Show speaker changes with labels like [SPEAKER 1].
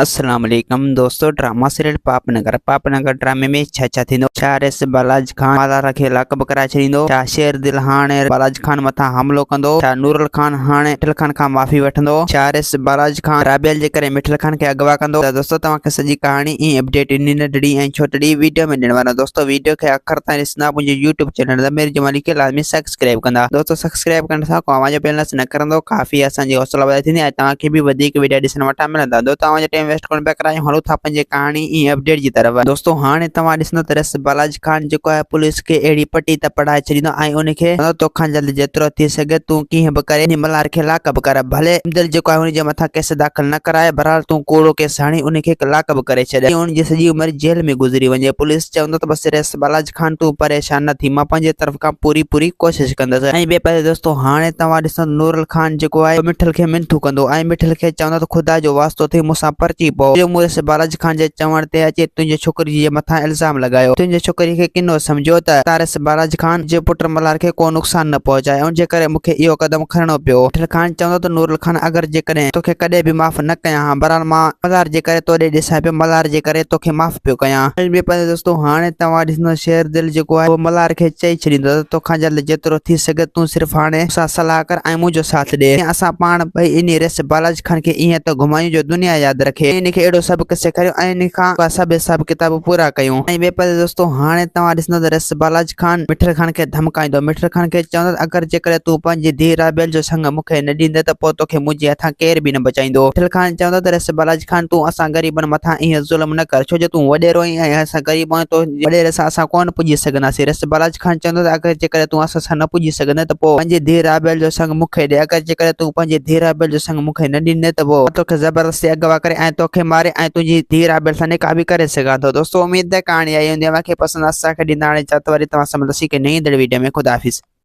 [SPEAKER 1] السلام عليڪم دوستو ڊراما سيريل پاپ نگر پاپ نگر ڊرامي ۾ ڇا ڇا ٿيندو ڇا ريس بالاج خان مالارا کي لاڪ اپ ڪرائي ڇڏيندو ڇا شير دل هاڻي بالاج خان مٿان حملو ڪندو ڇا نورل خان هاڻي مٺل خان کان معافي وٺندو ڇا ريس بالاج خان رابيل جي ڪري مٺل خان کي اغوا ڪندو ته دوستو توهان کي سڄي ڪهاڻي ۽ اپڊيٽ انهي ننڍڙي ۽ ڇوٽڙي ويڊيو ۾ ڏيڻ وارو آهيان دوستو ويڊيو کي آخر تائين ڏسندا منهنجي يوٽيوب چينل ضمير جمالي کي لازمي سبسڪرائب ڪندا دوستو سبسڪرائب ڪرڻ سان ڪو اوهان جو بيلنس نه ڪرندو ڪافي اسان جي حوصلا افزائي ٿيندي ۽ توهان کي به وڌيڪ ويڊيا ڏسڻ وٽان ملندا دوستو اوهان جو ٽائيم ويسٽ ڪونه پيا ڪرايون هلون ٿا پنهنجي ڪهاڻي ۽ اپڊيٽ جي طرف دوستو هاڻي توهان ڏسندو ته رس بالاج خان جيڪو آهي پوليس کي اهڙي پٽي ته پڙهائي ڇڏيندو ۽ ان کي چوندو توکان جلد جيترو ٿي سگهي تون ڪيئن به ڪري ان ملهار کي لاڪ اپ ڪر ڀلي امدل جيڪو آهي ان جي مٿان ڪيس داخل نه ڪرائي بهرحال تون ڪوڙو ڪيس هڻي ان کي لاڪ اپ ڪري ڇڏ ۽ ان جي سڄي عمر جيل ۾ گذري وڃي پوليس چوندو ته بس رس بالاج خان تون پريشان نه ٿي مان پنهنجي طرف کان پوري پوري ڪوشش ڪندس. ۽ ٻئي پاسي دوستو هاڻي توهان ڏسو نورل خان جيڪو آهي سو مٺل کي منٿون ڪندو ۽ مٺل کي چوندو ته خدا جو واسطو اٿئي مون سان پرچي پئو جو مون رس بالاج خان جي چوڻ تي اچي تنهنجي ڇوڪري جي مٿان الزام لڳايو تنهنجي ڇوڪري کي ڪنو سمجهيو ته تارس بالاج خان جي پٽ ملهار کي ڪو نقصان نه پهچائي ان جي ڪري مون کي اهو قدم کڻڻو پيو. مٺل خان چوندو ته نورل خان اگر جيڪڏهن توکي ڪڏهن به معاف نه ڪيان ها بهرحال مان ملهار جي ڪري تو ڏي ڏسان پيو ملهار جي ڪري توکي معاف پيو ڪيان. ۽ ٻئي پاسي دوستو هاڻي توهان ڏسندو شير دل جيڪو آهي اهو ملهار کي چئي ڇڏيندو ته توکان جلد جيترو ٿي سگهي تون صرف هاڻي مون سان صلاح ڪر ۽ منهنجو ساٿ ڏي جيئن اسان پاڻ ٻئي انهي ريس بالاج خان کي ائين ته گهمايون جو دنيا ياد رکي ۽ ان کي اهڙو سبق سيکاريون ۽ ان کان سڀ حساب ڪتاب پورا ڪيون. ۽ ٻئي پاسي دوستو هاڻي توهان ڏسندو ته ريس بالاج خان مٺل خان کي ڌمڪائيندو مٺل خان کي چوندو ته اگر جيڪڏهن تون پنهنجي ڌيء رابيل جو سڱ مون کي نه ڏيندين ته پوء توکي منهنجي هٿان ڪير به نه بچائيندو. مٺل خان چوندو ته ريس بالاج خان تون اسان غريبن مٿان ائين ظلم نه ڪر، ڇو جو تون وڏيرو آهين ۽ اسان غريب آهيون، تنهنجي وڏيري سان اسان ڪونه پڄي سگهنداسين. رس بالاچ خان چوندو ته اگر جيڪڏهن تون اسان سان نه پڄي سگهندين ته پوء پنهنجي ڌيء رابيل جو سڱ مون کي ڏي، اگر جيڪڏهن تون پنهنجي ڌيء رابيل جو سڱ مون کي نه ڏيندين ته پوء مان توکي زبردستي اغوا ڪري ۽ توکي ماري ۽ تنهنجي ڌيء رابيل سان نڪاح به ڪري سگهان ٿو. دوستو اميد ته ڪهاڻي آئي هوندي اوهان کي پسند اسان کي ڏيندا هاڻي اجازت وري توهان سان ملنداسين هڪ نئين ايندڙ ويڊيو ۾ خدا حافظ.